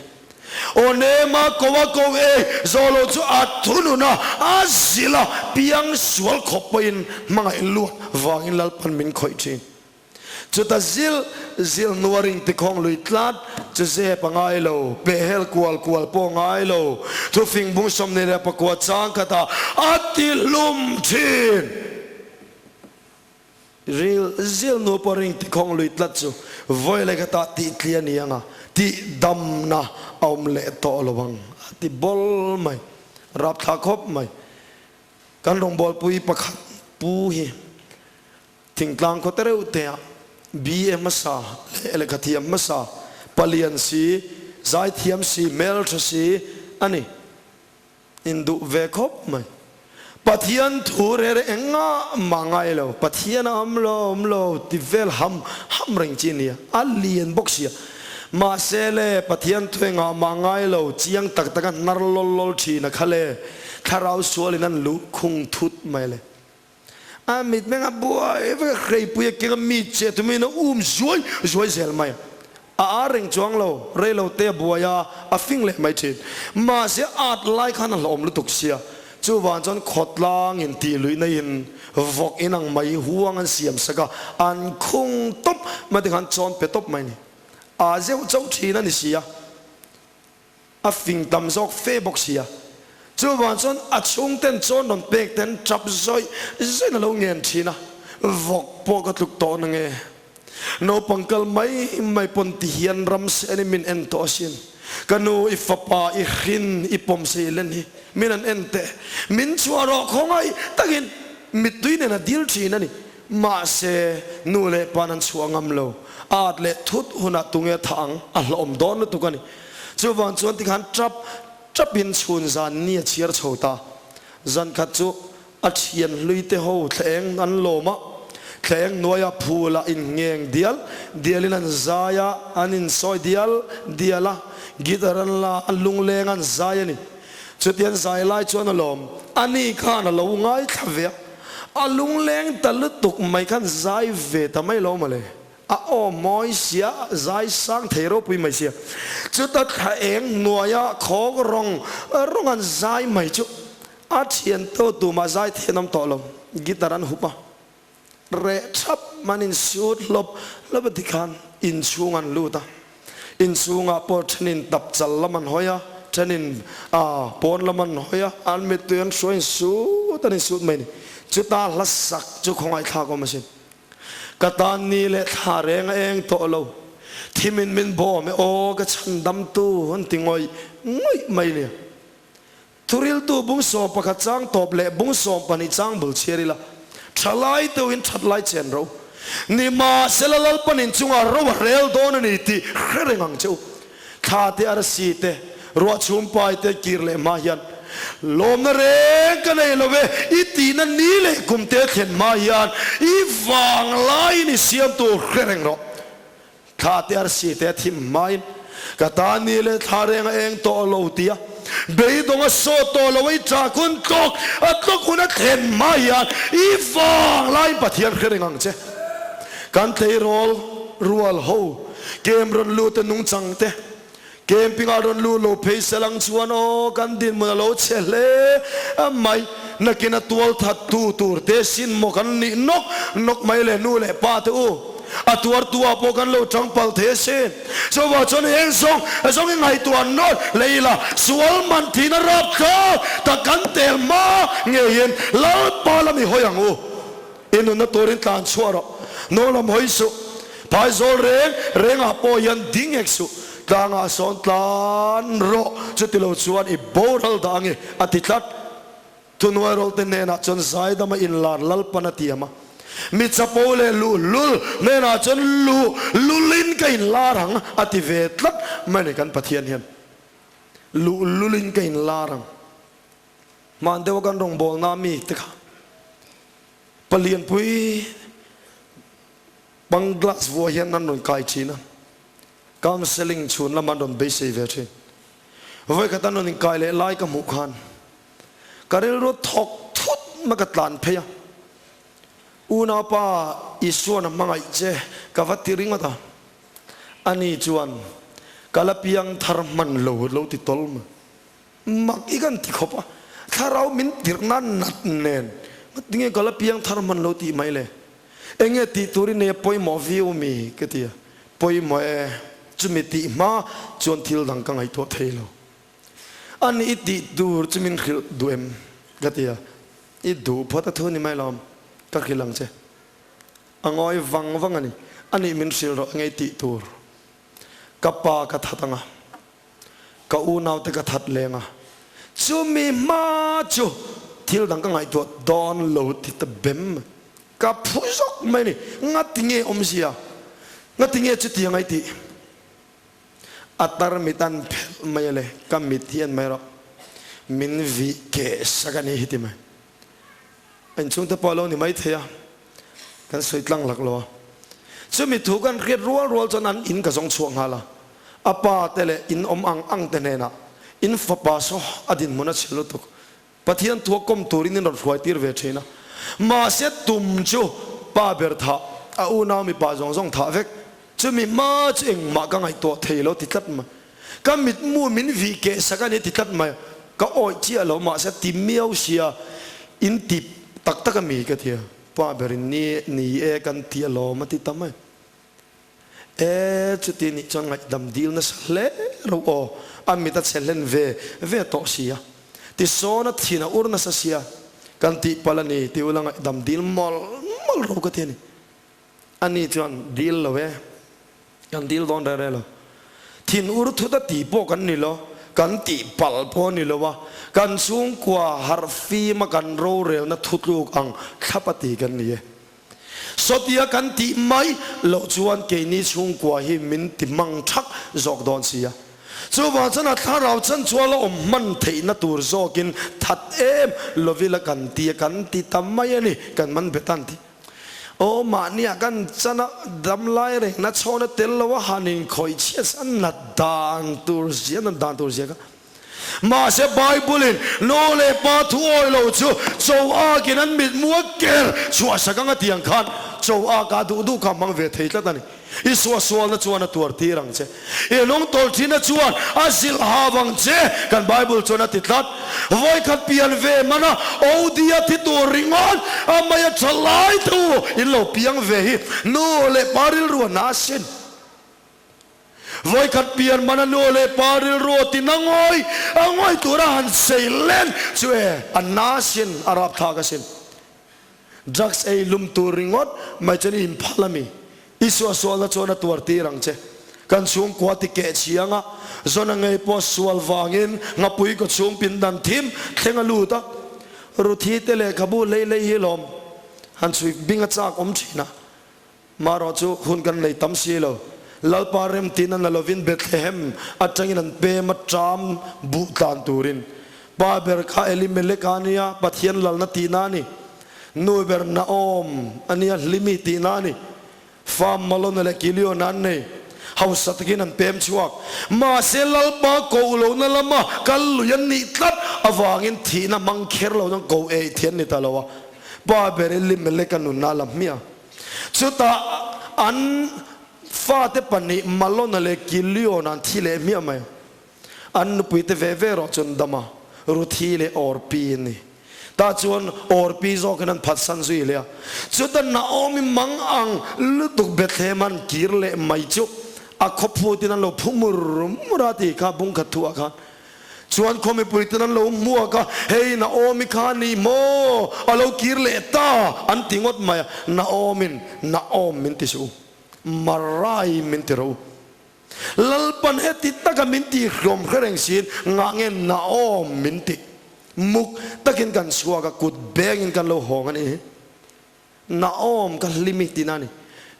Aw nema ko a ko e, zawh lo chu a thunun a, a zil a, piang sual khawp pawhin hmangaih luat vangin Lalpan min khawih thin. Chuta zil zil hnua ring tikhawng lui tlat chu zep a ngai lo, pehhel kual kual pawh a ngai lo. Thufing bung 29 chang khatah a ti hlum thin. Ril zil hnu pawh ring tikhawng lui tlat chu vawi leh khatah tih tli a ni ang a, tih damna a awm leh tawh lo ang a ti bawl mai. Rapthla khawp mai. Kan rawngbawlpui pakhat pu hi Thingtlang khaw te reuh te ah BA hmasa leh lehkha thiam hmasa, palian si, zaithiam si, hmeltha si a ni. Induh ve khawp mai. Pathian thu reh reh engah mah ngai lo, Pathian a awm lo, awm lo ti vel ham ham reng chi a nia, a lian bawk sia. Mahse le, Pathian thu engah mah ngai lo, chiang tak taka hnar lawl lawl thin a kha le, thlarau sualin an luh khung thut mai le. A mitmeng a buai vek a, hreipui a keng a, mi che tumin a um zuai zuai zel mai a. A ar reng chuang lo, rei lo te a buai a, a fing leh mai thin. Mahse at lai khan a hlawm lutuk sia, chuvang chuan khawtlang in tih luihna in vawk in ang mai huang an siam sak a, an khung tawp mai te khan chawn pe tawp mai a ni. A zeuh chauh thin a ni si a. A fing tam zawk fe bawk sia. Chuvang chuan a chhungten chawn rawn pek ten tap zawih zawih a lo ngen thin a, vawk pawh ka tluk tawh na nge. Naupang kal mai mai pawn ti hian ram sen in min en tawh asin. Ka nu i fapa i hrin i pawm sei len hi min an en teh. Min chhuah rawh khawngaih takin mittui nen a dil thin a ni. Mahse nu leh pa'n an chhuah ngam lo. At leh thut hunah tunge tha ang a hlawm dawn lutuk a ni. Chuvang chuan tikhan tap tapin chhun zan ni a chhiar chho ta. Zan khat chu a thian hlui te ho thleng an lawm a, thleng hnuaia phul ah inngeng dial dialin an zai a, an insawi dial dial a, guitar an la a, lungleng an zai a ni. Chuti an zai lai chuan a lawm, ani khan a lo ngaithla ve a, a lungleng ta lutuk mai khan zai ve ta mai lo mawle. A aw mawi sia, zai sang thei ropui mai sia. Chuta thla eng hnuaia khawk rawng rawng an zai mai chu a thian to tumah zai thei an awm tawh lo. Guitar an hup a, reh thap man in sut hlawp hlawp a tikhan inchhung an lut a. Inchhungah pawh thenin tap chal lam an hawi a, thenin pawn lam an hawi a, an mittui an hruai in sut an insut mai a ni. Chuta hla sak chu khawngaihthlak awm asin. Ka tan ni leh thla reng a eng tawh lo. Thimin min bawm e aw ka chhandamtu an ti ngawih ngawih mai nia. Thuriltu bung 11 chang tawp leh bung 12 chang bul chhiar ila thalai deuhin that lai chen ro. Nimahsela Lalpan inchungah ro a rel dawn a ni tih hre reng ang che u. Thla te arsi te, ruah chhum pai te kir leh hma hian lawmna reng ka nei lo ve, i tihna ni leh kum te thlen hma hian i vang laiin i siam tur hre reng rawh. Thla te arsi te a thim hmain ka ta ni leh thla reng a eng tawh lo tia beidawng a sawt tawh lo a i ṭah kun tlawk a tlawk hun a thlen hma hian i vang laiin Pathian hre reng ang che. Kan tleirawl rual ho Kem rawn lut a nungchang te, camping ah rawn lut lo phei se lang chuan aw kan dinhmun a lo chhe hle mai, nakin a tual that tu tur te sin maw kan nih nawk nawk mai le nu leh pa te u, a tuar tu ah pawh kan lo tang palh thei a sin. Chuvang chuan heng zawng zawng i ngaihtuah nawt leh ila sual man thihna rapthlak tak kan tel hma ngeiin Lalpa lam i hawi ang u. I nunna turin tlan chhuah rawh. No lam hawi suh. Phaizawl reng rengah pawh hian ding hek suh. Tlangah sawn tlan rawh. Chuti lo chuan i boral dah ange, a ti tlat. Thuhnuai rawlte hnenah chuan zaidama inlar Lalpan a tiam a. Mi chapo leh luhlul hnenah chuan luh lulin ka inlar ang, a ti ve tlat mai a ni kan Pathian hian. Luhlulin ka inlar ang. Hman deuha kan rawngbawlna mi te kha palianpui bang glass vuah hian an rawn kai thin a, counselling chhun lam an rawn beisei ve thin. Vawikhat an rawn inkai leh lai ka hmuh khan ka rilru thawk thut mai ka tlan phei a, Unaupa Isuan a hmangaih che ka va ti ringawt a, ani chuan ka la piang thar hman lo lo ti tawl mai. Mak i kan ti khawp a, thlarau min tirh nan nat nen ngatinge ka la piang thar hman lo tih mai le. Enge tih tur i nei a pawimawh viau mi? ka ti a. Pawimawh e, chumi tih hma chuan thil dang ka ngaihtuah thei lo. A nih i tih tur chu min hrilh duh em? ka ti a. I duh phawt a thu ni mai lawm, ka hrilh ang che. A ngawi vang vang a ni. A nih min hrilh rawh enge i tih tur? Ka pa ka that ang a, ka unaute ka that leng a, chumi hma chu thil dang ka ngaihtuah dawn lo ti ta bem ka phu zawk mai a ni. Ngati nge awmzia? Ngati nge chutiang a i tih? A tarmit an phelh mai a le, ka mit hi an mai rawh, min vih keh sak a ni hi ti mai. A inchhungte pawh a lo ni maithei a, kan sawi tlang lak lo a. Chumi thu kan hriat rual rual chuan an in ka zawng chhuak nghal a, a pa te leh in awm ang ang te hnenah in fapa saw a dinhmun a chhe lutuk, Pathian thua kawm turin in rawn hruai tir ve thin a, mahse tum chu pa ber thah, a unau mipa zawng zawng thah vek, chumi hma chu engmah ka ngaihtuah thei lo ti tlat mai. Ka mitmu min vih keh sak a ni ti tlat mai, ka awih chiah lo mahse ti miau sia in ti tak tak a mi ka ti a, pa berin ni ni e kan ti alawm a ti ta mai. E chuti nih chuan ngaihdam dil nasa hle ro aw, a mit a chhe hlen ve ve tawh sia, tisawn a thin a ur nasa sia, kan tih palh a ni ti ula ngaihdam dil mawlh mawlh ro ka ti a ni. Ani chuan dil lo e, kan dil dawn reng reng lo. Thin ur thut a ti pawh kan ni lo, kan tih palh pawh a ni lo a, kan chhungkua harh fim a kan rorelna thutluk ang thlap a ti kan ni e. Sawtia kan tih mai loh chuan keini chhungkua hi min ti mang thak zawk dawn si a. Chuvang chuan a thlarau chan chu a la awm hman theihna tur zawkin that em lovila kan ti a, kan ti ta mai a ni, kan man bet a an ti. Aw mahniah kan chan a dam lai reng na chhawn a tel lo a han inkhawih chhiat sa nat dan tur zia nat dan tur zia kha. Mahse Bible in nu leh pa thu awi lo chu cho akin an mitmu a ker chhuah sak ang a ti ang khan cho aka duh duh kha hmang ve thei tlat a ni. I suahsualna chuan a tuar tir ang che. I lungtawl thina chuan a zilh hau ang che, kan Bible chuan a ti tlat. Vawikhat pian ve mana Odia thi tur ringawt a mai a tha lai thu in lo piang ve hi nu leh pa rilru a na asin. Vawikhat pian mana nu leh pa rilru a ti na ngawi a ngawi tura han sei len chu e a na asin, a rapthlak asin. Drugs ei lum tur ringawt mai chuan i inphal a mi? I suahsualna chuan a tuar tir ang che. Kan chhungkua ti keh chiang a, Zona ngei pawh sual vangin ngapui kaw chhung pindan thim thleng a lut a. Ruthi te lehkhabu lei lei hi lawm han chhui bing a chak awm thin a. Marawh chu hun kan nei tam si lo. Lalpa remtin a na lovin Bethlehem atangin an pem a ṭam buh tlan turin. Pa ber kha Elimelek a nia, Pathian lalna tihna a ni. Nu ber Naom a nia, Hlimi tihna a ni. Fa Malona leh Kiliona an nei. Hausa takin an pem chhuak. Mahse Lalpa koh lohna lama kal lui an nih tlat avangin thihna hmang kher lo chuan koh ei thian ni ta lo a. Pa ber Elimelek a nunna a la hmiah. Chutah an fate pahnih Malona leh Kiliona an thi leh hmiah mai. An nupuite ve ve erawh chuan Dama, Ruthi leh Orpi an ni. Tah chuan Orpi zawkin an phatsan zui leh a. Chutah Naomi mang ang lutuk Bethlehem an kir leh mai chu a khawphutin an lo phu mur mur a tih kha bungkhat thuah khan chuan khaw mipuiten an lo hmuak a, Hei Naomi kha a ni maw? A lo kir leh ta an ti ngawt mai a. Naomin, Naom min ti suh u, Marai min ti rawh u. Lalpan heti taka min tih hlawm hre reng siin ngah nge Naom min tih? Muk takin kan chhuak a, kut bengin kan lo hawng a nih hi. Naom ka hlimi tihna a ni.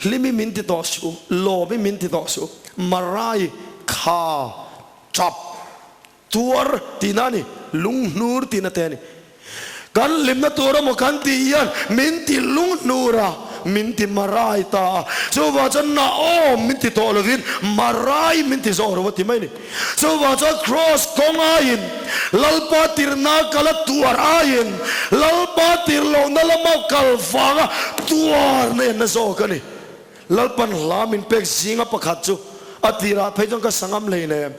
Hlimi min ti tawh suh u, lawmi min ti tawh suh u, Marai kha tap Tuar tihna a ni, lunghnur tihna te a ni. Kan hlimna tur emaw kan tih hian min ti lunghnur a, min ti marai ta a. Chuvang chuan Naom min ti tawh lovin Marai min ti zawk ro a ti mai a ni. Chuvang chuan Kraws kawng aiin, Lalpa tirhna kal a tuar aiin, Lalpa tirh lohna lama kal vanga tuarna enna zawk a ni. Lalpan hla min pek zinga pakhat chu a tirah phei chuan ka sangam hlei nem.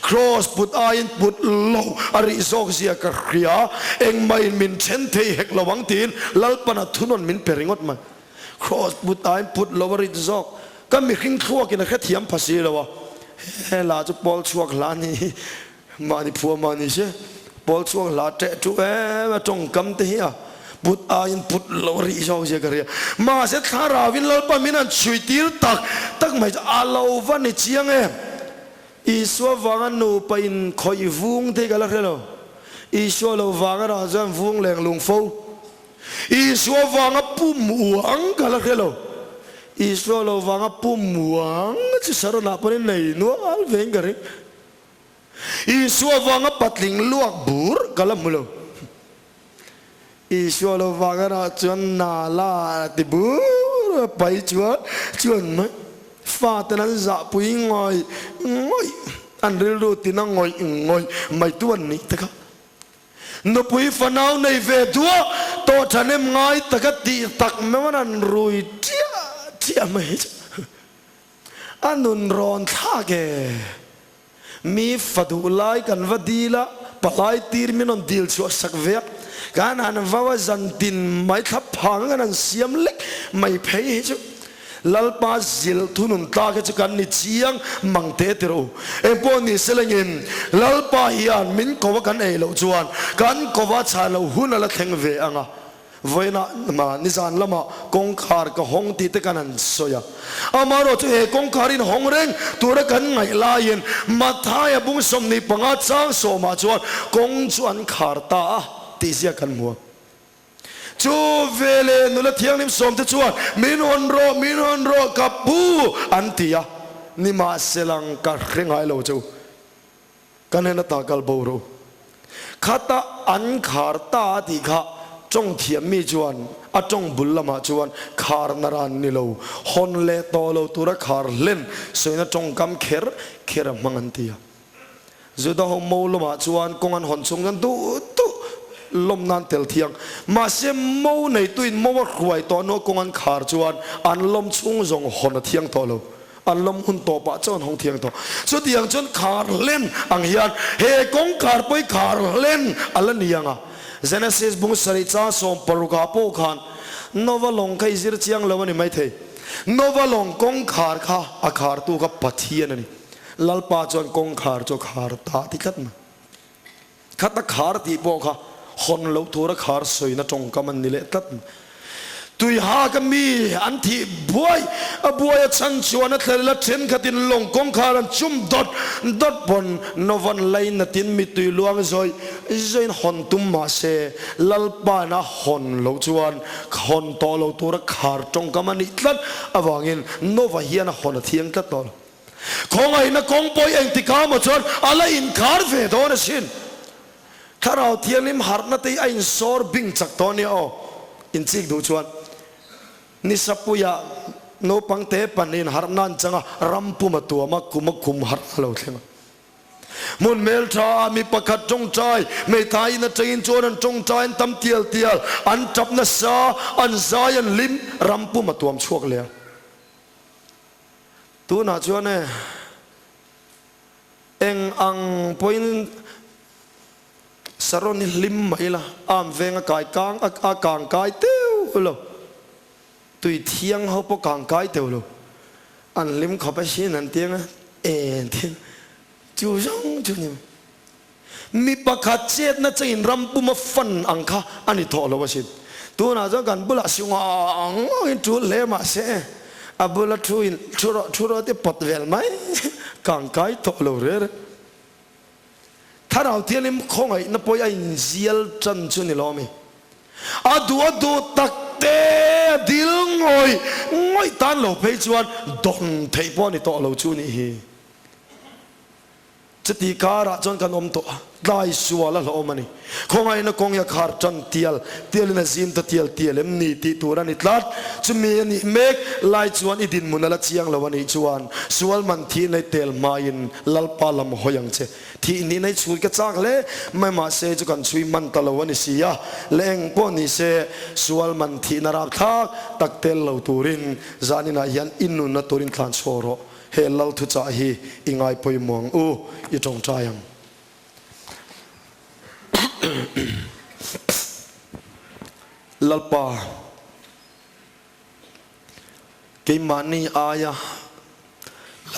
Kraws put aiin put lo a rih zawk zia ka hria, engmahin min then thei hek lo ang tiin Lalpan a thunawn min pe ringawt mai. Kraws put aiin put lo a rit zawk. Ka mihring thluakin a hrethiam pha si lo a. He hla chu pawl chhuak hla a ni hi. Mahni phua mahni se. Pawl chhuak hla teh chu em a tawngkam te hi a put aiin put lo a rih zawk zia ka hria. Mahse thlarauin Lalpa min han chhui tir tak tak mai chu a lo va ni chiang em. Isua vanga nupa in khawih vung te hi ka la hre lo. Isua lo vanga rah chuan vung leng lung fo. Isua vanga pum uang ka la hre lo. Isua lo vanga pum uang chu Saronah pawhin nei nual vein ka ring. Isua vanga patling luak bur ka la hmu lo. Isua lo vanga rah chuan nala ti bur a pai chuan chuan mai faten an zahpui ngawih ngawih an rilru tina ngawih ngawih mai tu an nih te kha. Nupui fanau nei ve duah tawh thahnem ngai taka tih tak meuh an rui chiah chiah mai chu a nun rawn thlak e. Mi fa duh lai kan va dil a, palai tir min rawn dil chhuah sak ve a, kan han vau a zantin mai thla phang kan han siam lek mai phei hi chu Lalpa zilh thunun tlak hi chu kan ni chiang mang te ti rawh u. Engpawh ni se lengin Lalpa hian min ko a kan ei loh chuan kan ko a chhan loh hun a la thleng ve ang a. Vawiinah ma nizan lamah kawngkhar ka hawng tih te kan han sawi a. Amaherawh chu he kawngkhar in hawng reng tura kan ngaih laiin Mathaia bung 25 chang sawmah chuan kawng chu an khar ta a tih zia kan hmu a. Chu veleh nula thianghlim sawmte chuan, Min hawn rawh, min hawn rawh, ka pu, an ti a. Nimahselang ka hre ngai lo che u, ka hnena ta kal bo rawh u. Khata an khar ta a tih kha tawng thiam mi chuan a tawng bul lamah chuan khar na ran ni lo, hawn leh tawh lo tura khar hlen sawina tawngkam kher kher a hmang an ti a. Juda ho mo lamah chuan kawng an hawn chhung chuan duh duh lawm nan tel thiang. Mahse mo neituin mo a hruai tawh hnuah kawng an khar chuan an lawm chhung zawng hawn a thiang tawh lo. An lawm hun tawh pah chuan an hawng thiang tawh. Chutiang chuan khar hlen ang hian he kawngkhar pawh hi khar hlen a la ni ang a. Genesis bung sarih chang 16 ah pawh khan Nova lawng kha i zir chiang lo a ni maithei. Nova lawng kawngkhar kha a khartu kha Pathian a ni. Lalpa chuan kawngkhar chu a khar ta ti tlat mai. Khat a khar tih pawh kha hawn loh tura khar sawina tawngkam an ni leh tlat mai. Tuiha ka mi an thih buai a buai a chhan chuan a thlalel a thenkhatin lawng kawngkhar an chum dawt dawt pawn Novan lainatin mittui luang zawi zawiin hawn tum mah se Lalpa'n a hawn loh chuan hawn tawh lo tura khar tawngkam a nih tlat avangin Nova hian a hawn a thiang tlat tawh lo. Khawngaihna kawng pawh engtikah maw chuan a la inkhar ve dawn asin. Thlarau Thianghlim harhna te hi a insawr bing chak tawh ania aw. Inchik duh chuan Nisapuia naupang te pahnihin harhna an chang a, ram pum a tuam a, kum a kum harh a lo thleng a. Hmun hmeltha ah mi pakhat tawngtai, hmeithai in atangin chuan an tawngtai an tam tial tial, an tap nasa, an zai an hlim, ram pum a tuam chhuak leh a. Tunah chuan e, eng ang pawhin Saron hi hlim mai la, am veng a kai kang a kang kai teuh lo, tui thiang ho pawh kang kai teuh lo, an hlim khawp a sin an ti ang a, e an ti ang, chu zawng chu ni mai. Mi pakhat chetna chengin ram puma fan ang kha a ni thawh lo asin. Tunah chuan kan bulah si ngawng ngawngin tul hle mah se a bula thu in thu rawh thu rawh te pawt vel mai kang kai tawh lo reh reh. Thlarau Thianghlim khawngaihna pawh a inzial tan chu ni lo a mi. A duh a duh tak te a dil ngawih ngawih tan lo phei chuan dawn theih pawh a ni tawh lo chu nih hi. Chuti karah chuan kan awm tawh a, tlai sual a hlawhawm a ni. Khawngaihna kawng hi a khar tan tial tialin a zim ta tial tial em ni tih tur a ni tlat. Chumi a nih mek lai chuan i dinhmun a la chiang lo a nih chuan sual man thih nei tel hmain Lalpa lam hawi ang che. Thih nih nei chhui ka chak hle mai mahse chu kan chhui hman ta lo a ni si a, leh eng pawh ni se sual man thihna rapthlak tak tel lo turin zaninah hian i nunna turin tlan chhuah rawh. He Lal thuchah hi i ngai pawimawh ang u, i tawngtai ang. Lalpa, Keimahni aia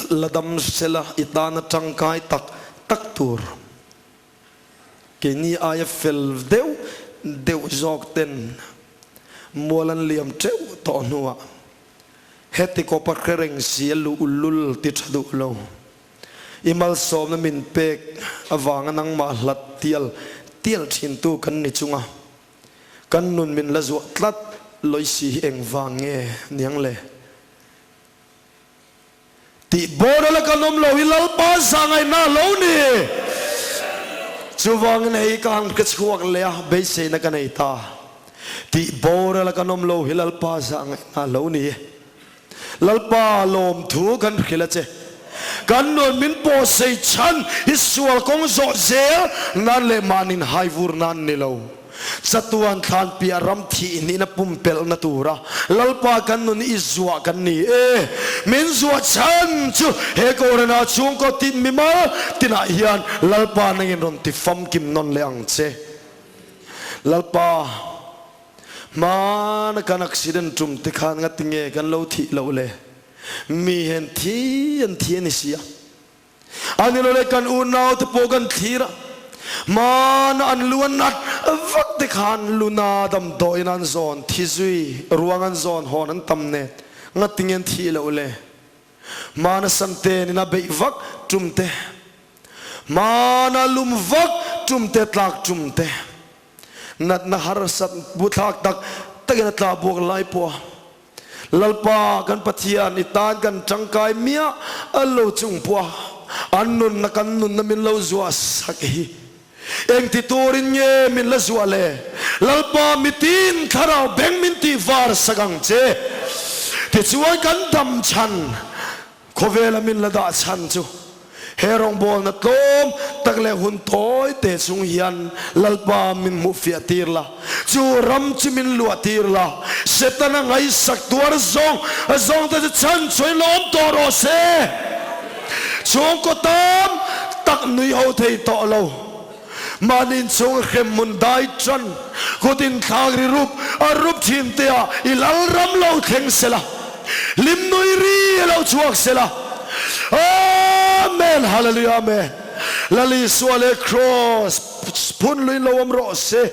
la dam sela i tana tangkai tak tak tur. Keini aia fel deuh deuh zawk ten mual an liam teuh tawh hnuah heti kawpa hre reng si a luh lul ti tha duh lo. I malsawmna min pek avanga nangmah hlat tial tial thintu kan ni chunga kan nun min la zuah tlat lawi si hi engvang nge niang le? Tih boral a kan awm lo hi Lalpa zahngaihna a lo ni. Chuvangin hei ka han ka chhuak leh a, beiseina ka nei ta. Tih boral a kan awm lo hi Lalpa zahngaihna a lo ni. Lalpa lawmthu kan hrilh a che. Kan nun min pawhsei chhan hi sual kawng zawh zel nan leh mahnin haivur nan ni lo. Chatuan thlan piah ram thih nihna pumpelhna tura Lalpa kan nun i zuah kan ni e. Min zuah chhan chu he Kohhranah chhungkaw tin mimal tinah hian Lalpa nangin rawn ti famkim nawn leh ang che. Lalpa, hmana kan accident tum te khan ngatinge kan lo thih loh le? Mi hian thi an thi a ni si a. A ni lo le kan unau te pawh kan thlir a, hmana an lu an nat vak te khan luna damdawiin an zawn thi zui ruang an zawn hawn an tam nen ngatinge an thih loh le? Hmana Sante nin a beih vak tum te, hmana lum vak tum te tlak tum te, natna harsat buthlak tak takin a tla buak lai pawh a Lalpa kan Pathian i tan kan tangkai miah a lo chung pawh a an nunna kan nunna min lo zuah sak hi engti turin nge min la zuah le? Lalpa mitin thlarau beng min tih var sak ang che. Tichuan kan dam chhan Khawvela min la dah chhan chu he rawngbawlna tlawm tak leh hun tawi te chung hian Lalpa min hmuh fiah tir la, chu ram chu min luah tir la, Setana ngaihsak tuar zawng zawng te chu chhan chuan lawm tawh rawh se. Chhungkaw tam tak nui ho thei tawh lo. Mahni inchhung hremhmun dai tan kut inthlak ri rup a rup thin te ah i lal ram lo thleng sela, hlim nui ri a lo chhuak sela. Amen Hallelujah Amen Lal Isua leh Kraws phun luin lo awm rawh se.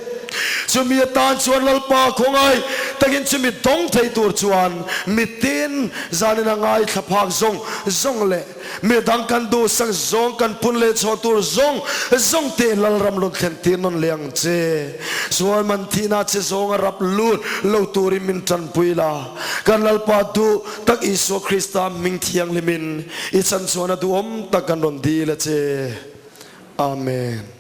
Chumi atan chuan Lalpa khawngaih takin chumi dawng thei tur chuan mitin zanin a ngaithla phak zawng zawng leh Mi dang kan duhsak zawng kan pun leh chhaw tur zawng zawng te Lalram rawn thlen tir nawn leh ang che. Sual man thihna che zawng a rap lut lo turin min tanpui la. Kan Lalpa duh tak Isua Krista hming thianghlimin i chanchhuahna duhawm tak kan rawn dil a che. Amen.